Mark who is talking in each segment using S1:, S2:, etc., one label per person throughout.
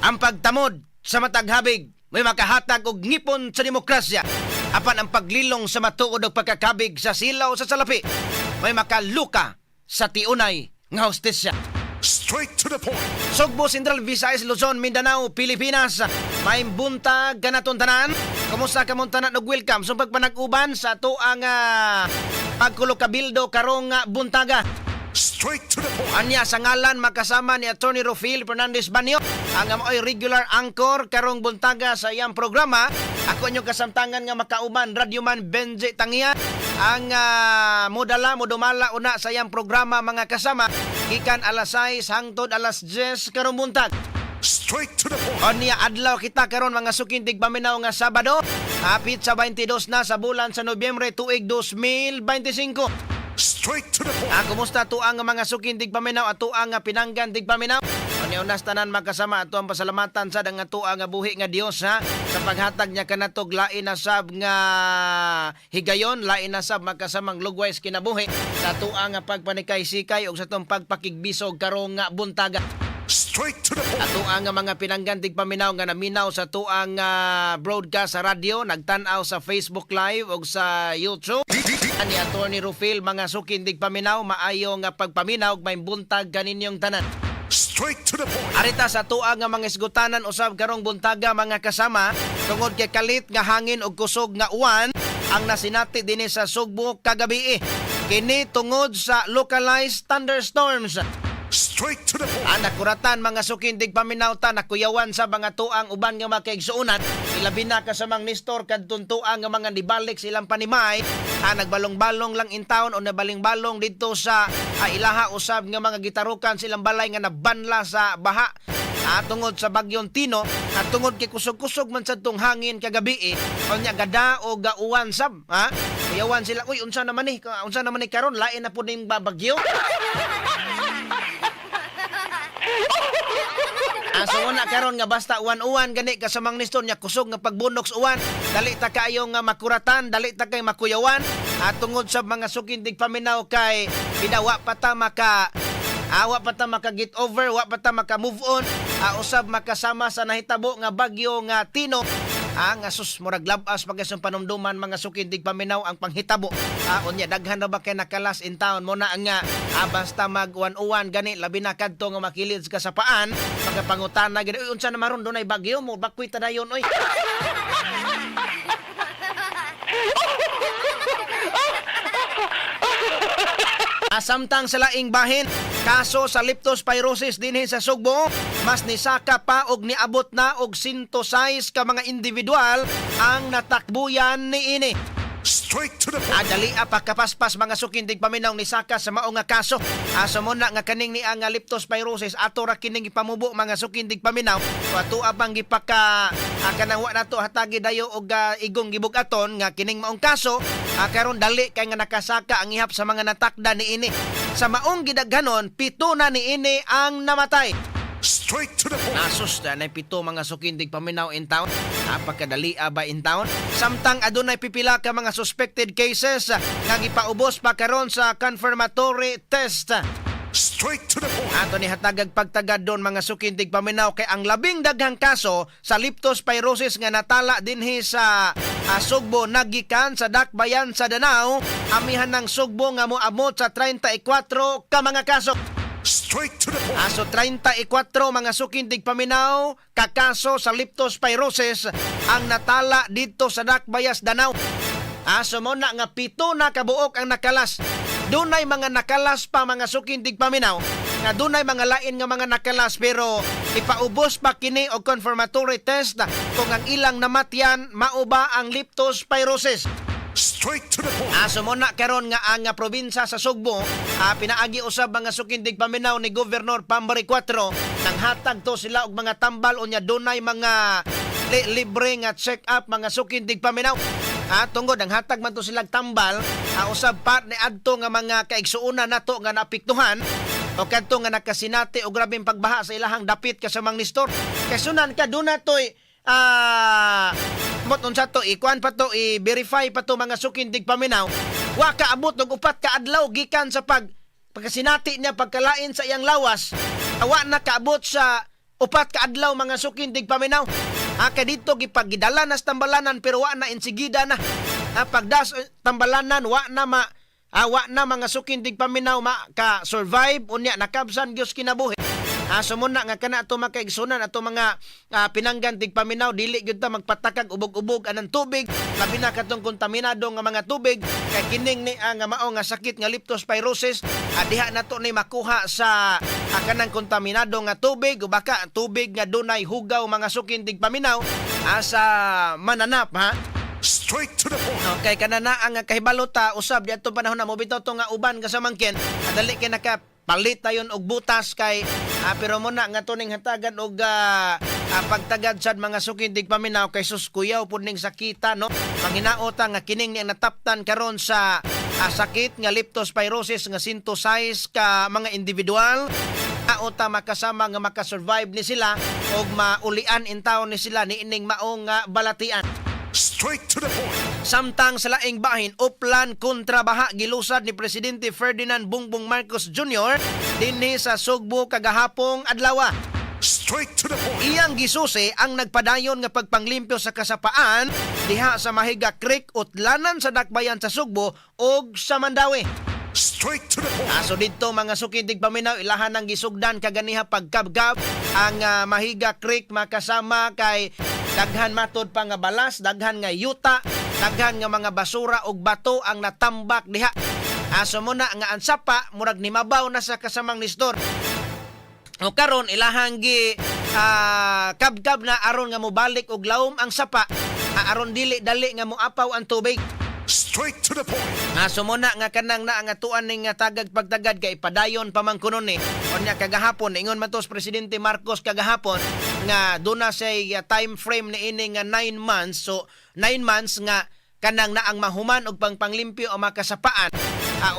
S1: Ang pagtamod sa matag habig may makahatag og ngipon sa demokrasya. Apan ang paglilong sa matuod og pagkakabig sa silaw sa salapi may makaluka sa tiunay nga hustisya.
S2: Straight to the point.
S1: Sugbo, Central Visayas, Luzon, Mindanao, Pilipinas. May buntag kanaton tanan. Kumusta kamong tanan ug welcome sa pagpanag-uban sa ato ang pagkulo-kabildo karong buntaga.
S2: Straight to the point.
S1: Anya sa ngalan makasama ni Attorney Rufil Fernandez Banyo, ang maoy regular anchor karong buntaga sa iyang programa. Ako inyong kasamtangan nga makauban, Radyoman Benji Tangia, ang modala modumala una sa iyang programa, mga kasama, gikan alas 6 hangtod alas 10 karong buntag.
S2: Straight to the point.
S1: Onya adlaw kita karon, mga suking tigpaminaw, nga Sabado, hapit sa 22 na sa bulan sa Nobyembre tuig 2025.
S2: Straight to the point.
S1: Ah, kumusta to ang mga suking tigpaminaw ato ang pinanggan tigpaminaw? Unya unas tanan, makasama, ato ang pasalamatan sa nga ato ang buhi nga Dios, ha, sa paghatag niya kanatog lain na sab nga higayon, lain na sab, makasamang, lugway sa kinabuhi sa ato ang pagpanikay-sikay ug sa atong pagpakigbisog karong nga buntaga.
S2: Straight to the point.
S1: Ato ang mga pinanggan tigpaminaw nga naminaw sa tuang broadcast sa radyo, nagtan-aw sa Facebook Live ug sa YouTube ni Attorney Rufil, mga suking tigpaminaw, maayo nga pagpaminaw ug may buntag kaninyong tanan.
S2: Straight to the point.
S1: Arita sa tuang nga mga isgutanan usab karong buntaga, mga kasama, tungod kay kalit nga hangin ug kusog nga uwan ang nasinati dinhi sa Sugbo kagabi. Kini tungod sa localized thunderstorms.
S2: Straight to the point.
S1: Ang nakuratan, mga suking tigpaminaw ta, nakuyawan sa mga tuang uban nga makaigsuonan, ilabi na kasamang Nestor, kadtong tuang nga mga nibalik silang panimay, nagbalong-balong lang in town o nabaling-balong dito sa ilaha usab nga mga gitarukan silang balay nga nabanla sa baha tungod sa bagyong Tino at tungod kay kusog-kusog man sa tong hangin kagabi eh, unya gada o gauwan sab, ha. Kuyawan sila, "Uy, unsa naman ni, unsa naman ni karon, lain na po ning babagyo?" So una karon nga basta uwan-uwan gani, kasamang Nestor, nya kusog nga pagbunok sa uwan, dali ta kaayo nga makuratan, dali ta kay makuyawan at tungod sa mga suking tigpaminaw kay bidawa pa ta maka awa pa ta maka get over, wa pa ta maka move on usab, makasama, sa nahitabo nga bagyo nga Tino. Nga sus, murag labas pa kay panumduman, mga suking tigpaminaw, ang panghitabo. Unya daghan na ba kay nakalas in town mo na nga basta mag uwan-uwan gani, labi na kadto nga makilid ka sa paan, pagkapangutana gani, "Uy, unsa na maron, dunay bagyo mo bakwit ta dayon, oy?" Samtang sa laing bahin, kaso sa leptospirosis dinhi sa Sugbo, mas nisaka pa og niabot na og 106 ka mga individual ang natakbuyan niini.
S2: Straight to the point.
S1: Adali pa kapaspas, mga suking tigpaminaw, ni saka sa mao nga kaso. Asa mo na nga kaning ni ang leptospirosis ato ra kining ipamubo, mga suking tigpaminaw. So ato apang gipaka kanang wa nato hatagi dayo og igong gibug-aton nga kining maong kaso karon dali kay nga nakasaka ang ihap sa mga natakda niini. Sa maong gidaghanon, 7 na niini ang namatay.
S2: Straight to the point.
S1: Nasus na 7, mga suking tigpaminaw, in town. Napakadali ba in town? Samtang adunay pipila ka mga suspected cases nga gipaubos pa karon sa confirmatory test.
S2: Straight to the point.
S1: Ato ni hatagag pagtagad doon, mga suking tigpaminaw, kay ang labing daghang kaso sa leptospirosis nga natala dinhi sa Sugbo nagikan sa Dakbayan sa Danao, amihan ng Sugbo, nga moabot sa 34 ka mga kaso.
S2: Straight to the point.
S1: Aso 34, mga suking tigpaminaw, kakaso sa leptospirosis ang natala dito sa Dakbayas Danao. Aso mo na nga 7 na kabuok ang nakalas. Dunay mga nakalas pa, mga suking tigpaminaw, nga dunay mga lain nga mga nakalas, pero ipaubos pa kini og confirmatory test kung ang ilang namatyan mao ba ang leptospirosis.
S2: Straight to the point.
S1: Aso mo na karon nga ang probinsya sa Sugbo, pinaagi usab, mga suking tigpaminaw, ni Governor Pambari 4, nang hatag to sila og mga tambal, unya dunay mga libre nga check up, mga suking tigpaminaw. Tungod ang hatag man to sila tambal, usab pa ni adto nga mga kaigsuonan nato nga naapektuhan o kadto nga nakasinati og grabeng pagbaha sa ilahang dapit, kasamang Nestor. Kay sunan ka duna toy mot unsa to, ikuan pa to, i-verify pa to, mga suking tigpaminaw. Wa ka abot og 4 ka adlaw gikan sa pagkasinati niya pagkalain sa iyang lawas. Wa na kaabot sa 4 ka adlaw, mga suking tigpaminaw. Ha, kay dito gipagidala na sa tambalanan pero wa na insigida na. Ha, pagdas tambalanan wa na ma wa na, mga suking tigpaminaw, ma ka survive unya nakabsan gyud kinabuhi. Ha, so muna nga kana ato makaigsunan ato mga pinanggan tigpaminaw, dili gyud ta magpatakag ubog-ubog anang tubig, labi na katong kontaminado nga mga tubig, kay kining ni nga mao nga sakit nga leptospirosis, diha nato ni makuha sa kanang kontaminado nga tubig o baka tubig nga dunay hugaw, mga suking tigpaminaw, sa mananap, ha.
S2: Straight to the point.
S1: Okay, kana na ang kahibalo ta usab di atong panahon na mo bitaw to nga uban kasamangkin. Dali kay naka palit tayon og butas kay pero mo na nga tuning hatagan og pagtagad sad, mga suking tigpaminaw, kay sus kuyaw pud ning sakita, no. Manghinaota nga kining ni ang nataptan karon sa sakit nga leptospirosis nga 106 ka mga individual ota makasama nga makasurvive ni sila og maulian in taon ni sila niining maong nga balatian.
S2: Straight to the point.
S1: Samtang sa laing bahin, uplan kontra baha gilusad ni Presidente Ferdinand Bongbong Marcos Jr. dinhi sa Sugbo kagahapong adlaw.
S2: Straight to the point.
S1: Iyang gisusi ang nagpadayon nga pagpanglimpyo sa kasapaan diha sa Mahiga Creek, utlanan sa Dakbayan sa Sugbo ug sa Mandaue.
S2: Straight to the point.
S1: Aso didto, mga suking tigpaminaw, ilahan ang gisugdan kaganiha pagkabgab ang Mahiga Creek, makasama, kay daghan matod pa nga balas, daghan nga yuta, daghan nga mga basura ug bato ang natambak diha. Aso mo na nga ang sapa murag nimabaw na sa, kasamang Nestor. O karon ilahang gi kabkab na aron nga mobalik og lawom ang sapa, aron dili dali nga moapaw ang tubig.
S2: Straight to the point.
S1: Nga sumuna nga kanang na nga tuan ning nga tagag pagtagad kay padayon pa man kuno ni. Unya kagahapon ingon man to sa Presidente Marcos kagahapon nga duna say time frame ni ini nga 9 months. So 9 months nga kanang naang mahuman og pangpanglimpyo ang makasapaan.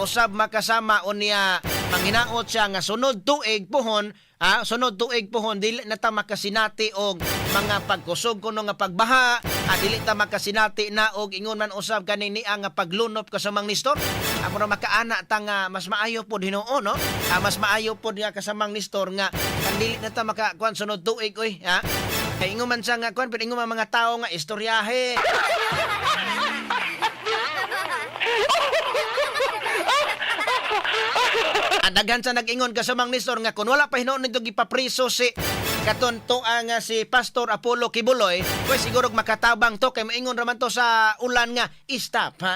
S1: Usab makasama unya manghinaot siya nga sunod tuig puhon, sunod tuig puhon dili na ta makasinati og mga pagkusog kuno nga pagbaha, dili ta makasinati na og ingon man usab kani niya nga paglunop, kasamang Nestor. Amo ra makaana ta nga mas maayo pod hinuon, no, mas maayo pod nga, kasamang Nestor, nga kan dili na ta makakuan sunod tuig oy, ha, kay ingon man siya nga kuan, pero ingon man mga tawo nga istoryahe. Ang daghan sa nag-ingon, kasamang Nestor, nga kung wala pa hinuon nito gipapriso si katon to ang si Pastor Apollo Quiboloy, pues siguro makatabang to kay maingon raman to sa ulan nga stop, ha.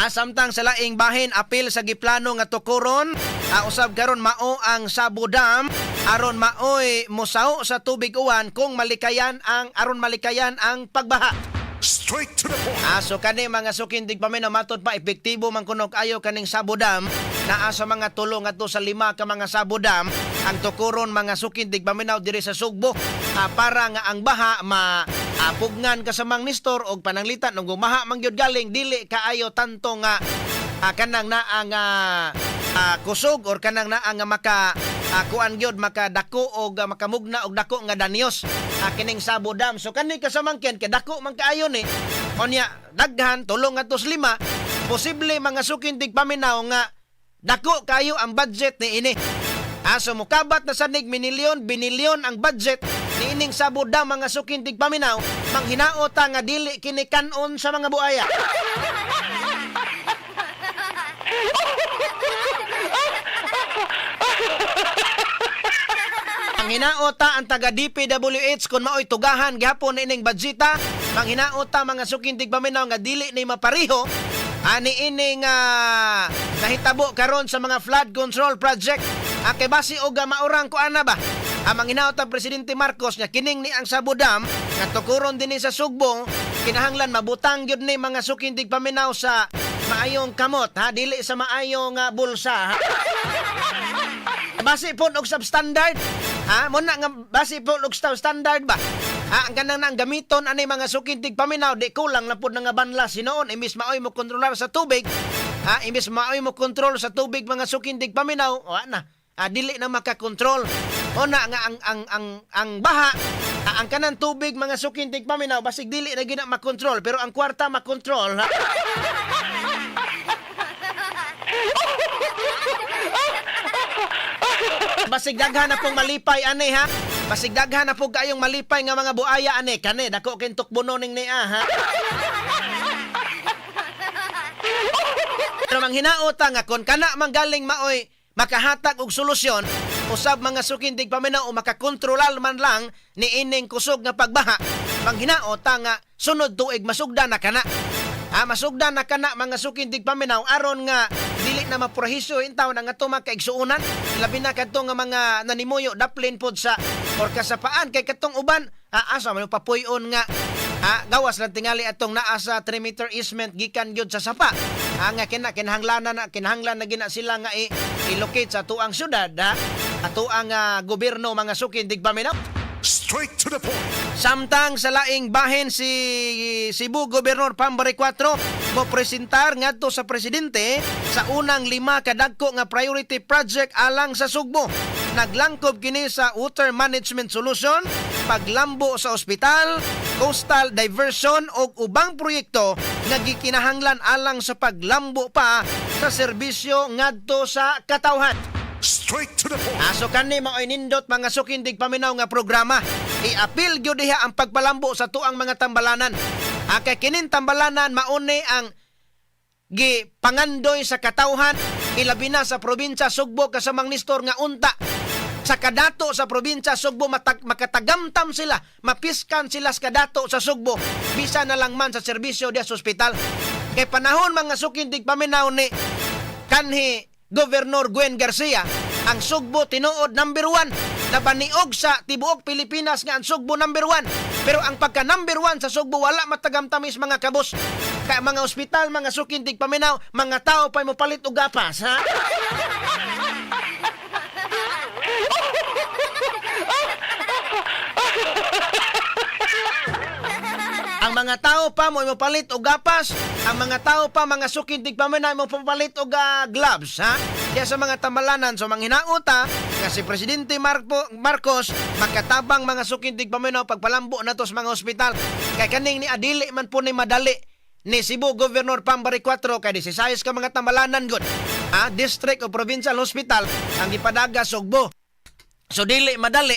S1: Samtang sa laing bahin, apil sa giplano nga tukuron usab karon mao ang Sabo Dam aron maoy mosaw sa tubig uwan kung malikayan ang aron malikayan ang pagbaha.
S2: Straight to the point.
S1: So kani, mga suking tigpaminaw, matod pa epektibo man kuno ayo kaning Sabo Dam. Naa sa mga 3 ngadto sa 5 ka mga Sabo Dam ang tukuron, mga suking tigpaminaw, diri sa Sugbo, para nga ang baha ma pugnan, kasamang Nestor, og pananglitan ug gumaha man gyud galing dili kaayo tanto nga kanang naa nga kusog or kanang naa nga maka kuan gyud, makadako og makamugna og dako nga danyos kining Sabo Dam. So kani, kasamangkin, kay dako man kaayo ni, unya daghan, 3 ngadto sa 5, posible, mga suking tigpaminaw, nga dako kayo ang budget ni ini. So mukabat na sanig minilyon, binilyon ang budget ni ining Sabo Dam, mga suking tigpaminaw, manghinaota nga dili kini kanon sa mga buaya. Ang hinaota ang taga DPWH kung maoy tugahan gihapon na ining budgeta, manghinaota, mga suking tigpaminaw, nga dili ni mapariho ani ining nahitabo karon sa mga flood control project. Kay basi og maurang kuan na ba? Ang manghinaot ang Presidente Marcos nga kining ni ang Sabo Dam nga tukuron dinhi sa Sugbo kinahanglan mabutang gyud ni, mga suking tigpaminaw, sa maayong kamot, ha, dili sa maayong bulsa, ha. Basi po og substandard. Ha, mo na nga basi po og substandard ba? Ha, ang kanang nang gamiton ani, mga suking tigpaminaw, di kulang na pud na nga banlas hinuon imbis maoy mo kontrolar sa tubig. Ha, imbis maoy mo kontrol sa tubig, mga suking tigpaminaw, wa na. Dili na makakontrol. O na nga ang baha, ang kanang tubig, mga suking tigpaminaw, basig dili na gina makontrol pero ang kwarta makontrol, ha. Basig daghan na pong malipay ani, ha. Basig daghan na po kayong malipay nga mga buaya ani kani dako kay tukbono ning niya, ha. Pero manghinaota nga kon kana manggaling maoy makahatag og solusyon usab, mga suking tigpaminaw, o makakontrolal man lang ni ining kusog nga pagbaha, manghinaota nga sunod tuig masugdan na kana. Ha, masugdan na kana, mga suking tigpaminaw, aron nga dili na mapurhisyo intaw na nga ato mga kaigsuonan, labi na kadto nga mga nanimuyo daplin pod sa or kasapaan, kay katong uban, ha, asa man papuy-on nga, ha, gawas lang tingali atong naa sa 3 meter easement gikan gyud sa sapa. Ha, nga kina kinahanglanan na kinahanglan na gina sila nga i-locate sa tuang syudad, ha. Atuang gobyerno, mga suking tigpaminaw.
S2: Straight to the point.
S1: Samtang sa laing bahin, si Cebu Gobernador Pam Baricuatro mo presentar ngadto sa presidente sa unang lima kadagko nga priority project alang sa Sugbo. Naglangkob kini sa water management solution, paglambo sa ospital, coastal diversion ug ubang proyekto nga gikinahanglan alang sa paglambo pa sa serbisyo ngadto sa katawhan.
S2: Straight to the point.
S1: Aso kani maoy nindot, mga suking tigpaminaw, nga programa. I-apil gyud diha ang pagpalambo sa tuang mga tambalanan. Kay kining tambalanan mauni ang gipangandoy sa katawhan, ilabi na sa probinsya Sugbo, kasamang Nestor, nga unta sa kadato sa probinsya Sugbo makatagamtam sila, mapiskan sila sa kadato sa Sugbo bisa na lang man sa serbisyo diha sa ospital. Kay panahon, mga suking tigpaminaw, ni kanhi Governor Gwen Garcia, ang Sugbo tinuod number 1. Nabaniog sa tibuok Pilipinas nga ang Sugbo number 1. Pero ang pagka number 1 sa Sugbo, wala matagamtamis mga kabus. Kaya mga ospital, mga suking tigpaminaw, mga tao pa mo palit og gapas, ha. Ang mga tao pa mo palit og gapas, ang mga tao pa, mga suking tigpaminaw, mo papalit og gloves, ha. Kaya sa mga tambalanan, so manghinauta nga si Presidente Marcos makatabang, mga suking tigpaminaw, pagpalambo nato sa mga ospital. Kay kaning ni adili man po ni madali ni Cebu Governor Pam Baricuatro kay 16 ka mga tambalanan gud. Ha, district o provincial hospital ang gipadaga Sugbo. So dili madali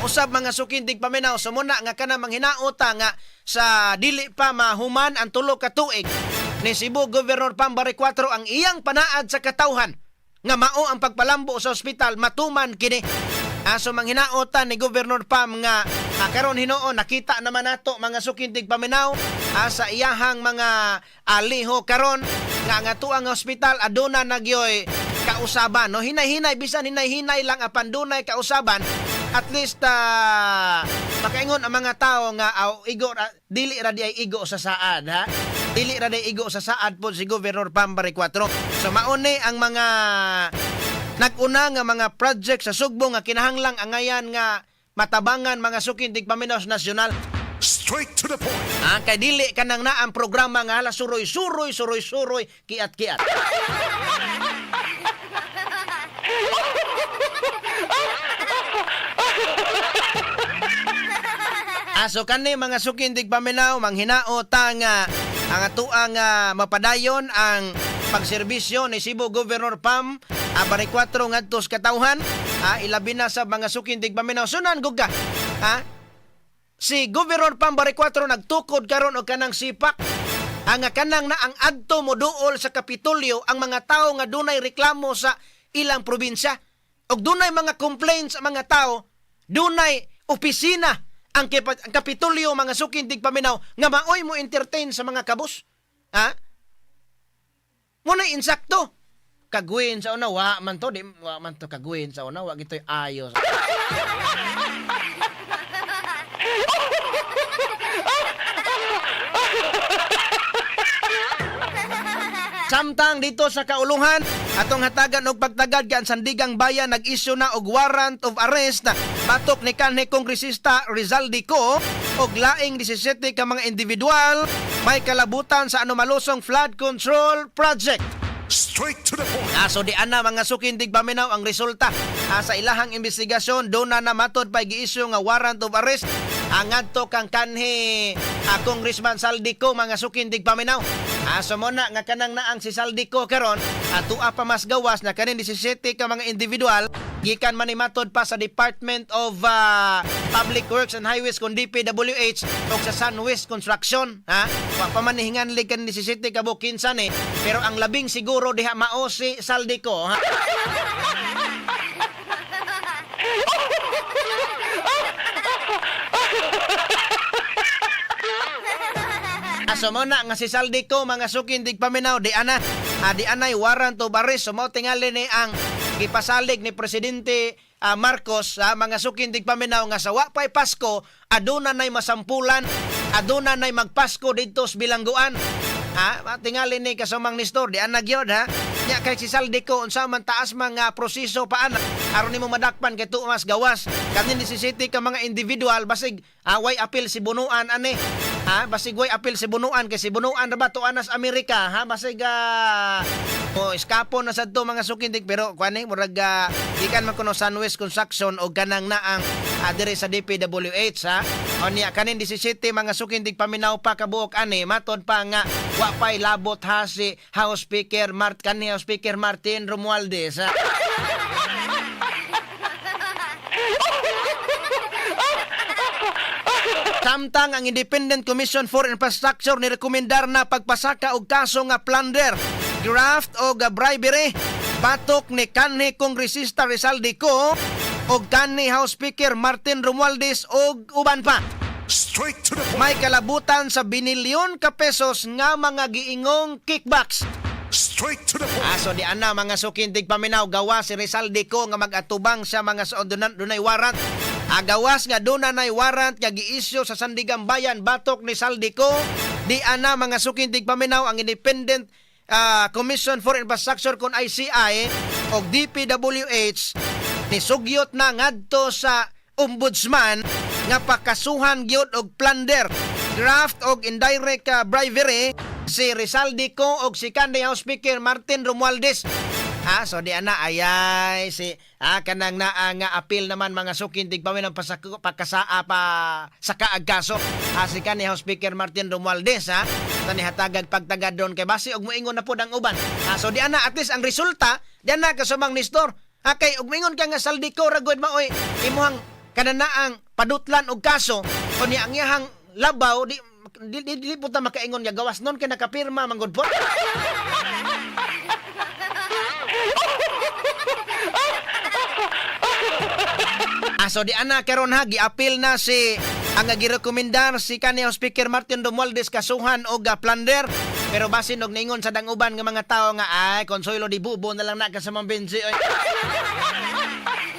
S1: usab, mga suking tigpaminaw. So muna nga kana manghinaota nga sa dili pa mahuman ang 3 ka tuig ni Cebu Governor Pam Baricuatro, ang iyang panaad sa katawhan nga mao ang pagpalambo sa ospital matuman kini. So manghinaota ni Governor Pam nga karon hinuon nakita naman nato, mga suking tigpaminaw, sa iyahang mga aliho karon nga ang atuang ospital aduna nagyoy kausaban, no. Hinay-hinay, bisan hinay-hinay lang, apan dunay kausaban, at least makaingon ang mga tao nga aw igo ra, dili ra di ay igo sa saad, ha, dili ra di igo sa saad po si Governor Pam Baricuatro. So mauni ang mga nag-una nga mga project sa Sugbo nga kinahanglang angayan nga matabangan, mga suking tigpaminaw, nasyonal.
S2: Straight to the point.
S1: Ah, kay dili kanang na ang programa nga hala suroy-suroy, suroy-suroy, kiat-kiat. Aso kani, mga suking tigpaminaw, manghinao ta nga ang atuang mapadayon ang pagserbisyo ni Cebu Governor Pam Baricuatro ngadto sa katawhan, ilabi na sa mga suking tigpaminaw. Sunan gug ka. Ha? Si Governor Pam Baricuatro nagtukod karon og kanang sipak ang kanang na ang adto mo duol sa Kapitolyo ang mga tao nga dunay reklamo sa ilang probinsya og dunay mga complaints sa mga tao, dunay opisina ang Kapitolyo, mga suking tigpaminaw, nga maoy mo entertain sa mga kabus, ha. Muna insakto kagwin sa una, wa man to, di wa man to kagwin sa una, wa gitoy ayos. Samtang dito sa kaulungan, atong hatagan og pagtagad kay ang Sandigang Bayan nag-issue na og warrant of arrest na batok ni kanhi kongresista Rizaldy Co og laing 17 ka mga individual may kalabutan sa anomalosong flood control project.
S2: Straight to the point.
S1: Aso di ana, mga suking tigpaminaw, ang resulta sa ilahang investigasyon, do na matod pa gi-issue nga warrant of arrest ang ngadto kang kanhi Congressman Zaldy Co, mga suking tigpaminaw. So mo na nga kanang naang si Zaldy Co karon atua pa mas gawas na kanin 17 ka mga individual gikan man ni matod pa sa Department of Public Works and Highways kon DPWH og sa SunWest Construction, ha. Wa pa man ni hinganli kanin 17 ka bukinsa ni, pero ang labing siguro diha mao si Zaldy Co, ha. Aso mo na nga si Zaldy Co, mga suking tigpaminaw, di ana di anay warrant of arrest. So mao tingali ni ang gipasalig ni Presidente Marcos sa mga suking tigpaminaw nga sa wa pa'y Pasko aduna nay masampulan, aduna nay magpasko didto sa bilangguan. Ha, tingali ni kasumang Nestor, di ana gyud, ha. Nya kay si Zaldy Co, unsa man taas mga proseso pa ana aron nimo madakpan kay tumas gawas kanin 17 ka mga individual, basig way apil si Bonoan ani. Ha, basig way apil si Bonoan kay si Bonoan ra ba to anas Amerika, ha, basig o eskapo na sad to, mga sukindik, pero kuan ni murag gikan man kuno SunWest Construction og kanang naang diri sa DPWH, ha. O niya kanin 17, mga sukindig paminaw pa kabuok ani matod pa nga wa pay labot ha si House Speaker Mart kani House Speaker Martin Romualdez, ha. Samtang ang Independent Commission for Infrastructure ni rekomendar na pagpasaka og kaso nga plunder, graft o bribery batok ni kanhi Kongresista Rizaldy Co og kanhi House Speaker Martin Romualdez og uban pa.
S2: Straight to the point.
S1: May kalabutan sa binilyon ka pesos nga mga giingong kickbacks.
S2: Straight to the point.
S1: Aso di ana, mga sukintig paminaw, gawa si Rizaldy Co nga mag-atubang sa mga sa dunay warrant. Agawas nga duna nay warrant nga giisyu sa Sandiganbayan batok ni Zaldy Co. Di ana, mga sukintig paminaw, ang Independent Commission for Infrastructure kon ICI og DPWH ni sugyot na ngadto sa ombudsman nga pakasuhan gyud og plunder, graft og indirect bribery si Rizaldy Co og si kanhi House Speaker Martin Romualdez. Ha, so di ana ayay si kanang naa nga appeal naman, mga sukintig pamin ang pasako pagkasaa pa sa kaagkaso. Ha, si kanhi House Speaker Martin Romualdez, ha. Tani hatagag pagtagad doon kay basi og moingon na pod ang uban. Ha, so di ana at least ang resulta di ana kasumang Nestor. Ha, kay og moingon ka nga Zaldy Co ra gud maoy imuhang kananaang padutlan og kaso o ni ang iyahang labaw, di po ta makaingon nga gawas nun kay nakapirma man gud po. Aso di ana karon, ha, giapil na si ang girekomendar si kanhi Speaker Martin Romualdez kasuhan og plunder, pero basin og ningon sa danguban nga mga tao nga ay konsuelo di bubo na lang na kasamang benzi oy.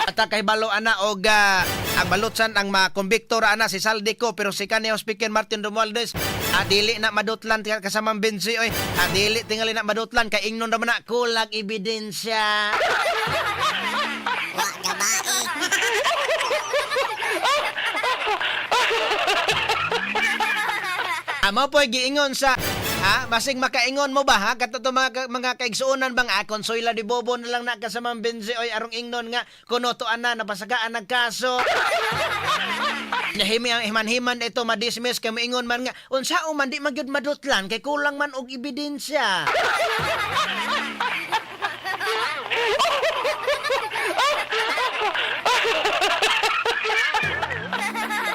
S1: At kay balo ana og ang balutsan ang makombikto ra ana si Zaldy Co, pero si kanhi Speaker Martin Romualdez dili na madutlan kasamang benzi oy. Dili tingali na madutlan kay ingnon ra man na kulag ebidensya.
S3: Wa gabae.
S1: Amo po'y giingon sa ha, basig makaingon mo ba, ha, kato to mga kaigsuonan bang konsoyla di bobo na lang na kasamang benzi oy arong ingnon nga kuno to ana napasagaan nagkaso. Nahimi ang himan-himan ito ma-dismiss kay moingon man nga unsa man di magyud madutlan kay kulang man og ebidensya.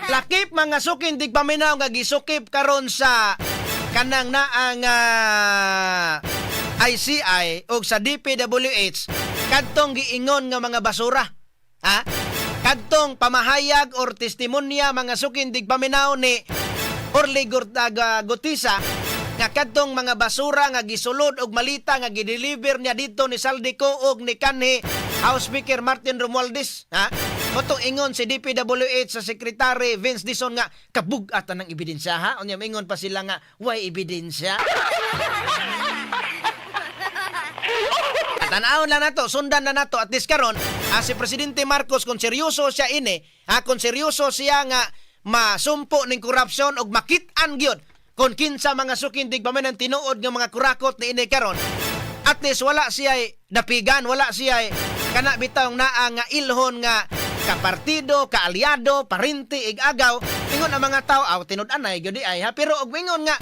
S1: Lakip, mga sukin tigpaminaw, nga gisukip karon sa kanang naang ICI og sa DPWH kadtong giingon nga mga basura. Ha? Kadtong pamahayag or testimonya, mga sukin tigpaminaw, ni Orly Guteza nga kadtong mga basura nga gisulod og malita nga gideliver niya dito ni Zaldy Co og ni kanhi House Speaker Martin Romualdez, ha. Motong ingon si DPWH sa Secretary Vince Dizon nga kabug-atan ng ebidensya, ha. Unya ingon pa sila nga way ebidensya. Tanawon lang nato, sundan na nato at least karon si Presidente Marcos, kung seryoso siya ini, ha, kung seryoso siya nga masumpo ning korupsyon og makit-an gyud kung kinsa, mga sukindig pa man, ang tinuod nga mga kurakot ni ini karon, at least wala siya dapigan, wala siya kana bitawng naa nga ilhon nga kapartido, kaalyado, parinti, igagaw. Ingon ang mga tao, aw tinud-anay gyud di ay, ha. Pero og mingon nga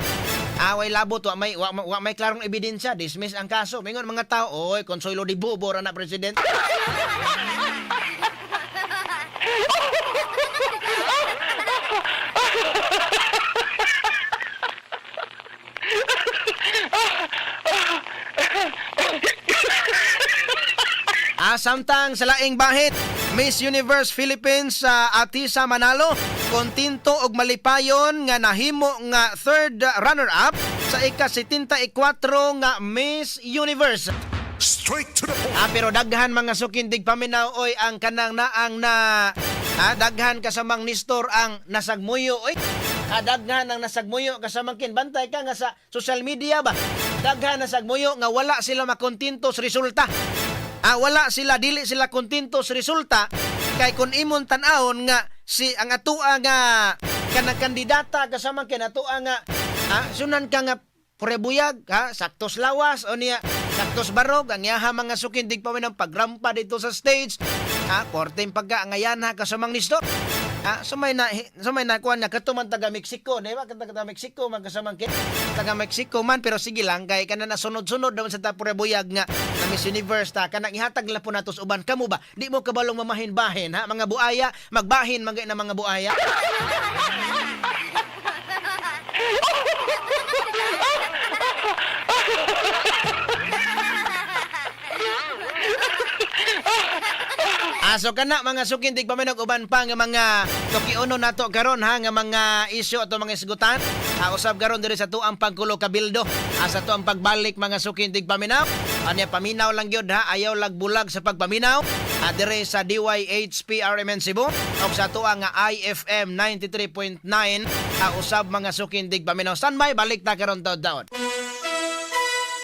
S1: Away labot, wa may klarong ebidensya, dismiss ang kaso. Mingon mga tao, "Oy, Consuelo di Bobo ra na, president." Samtang sa laing bahit, Miss Universe Philippines sa Ahtisa Manalo, kontento og malipayon nga nahimo nga third runner-up sa ika-74 nga Miss Universe.
S2: Straight to the point.
S1: Pero daghan, mga suking tigpaminaw, oy, ang kanang naang na daghan kasamang Nestor ang nasagmuyo, oy. Kadaghan ang nasagmuyo, kasamang kin, bantay ka nga sa social media ba. Daghan nasagmuyo nga wala sila makontento sa resulta. Wala sila, dili sila kontento sa resulta kay kun imong tan-awon nga si ang atua nga kanang kandidata, kasamang kin, atua nga sunan ka nga prebuyag ha, saktos lawas o niya saktos barog ang yaha, mga suking tigpaminaw, pagrampa dito sa stage ha, korteng pagka ang ayan ha, kasamang Nestor ha, sumay na kuan na kato man taga Mexico, di ba? Taga Mexico man, kasamang kin, taga Mexico man, pero sige lang kay kana na sunod-sunod naman sa ta prebuyag nga na Miss Universe ta, kanang ihatag la po nato sa uban. Kamo ba, di mo kabalong mamahin-bahin ha, mga buaya, magbahin man na mga buaya. Aso kana, mga suking tigpaminaw, uban pa nga mga tukiuno nato karon ha, nga mga isyu ato mga isgutan. Usab karon diri sa tuang pagkulo kabildo. Sa tuang pagbalik, mga suking tigpaminaw. Anya paminaw lang gyud ha, ayaw lagbulag sa pagpaminaw. Diri sa DYHP RMN Cebu ug sa tuang nga IFM 93.9 usab, mga suking tigpaminaw. Standby, balik ta karon taud-taud.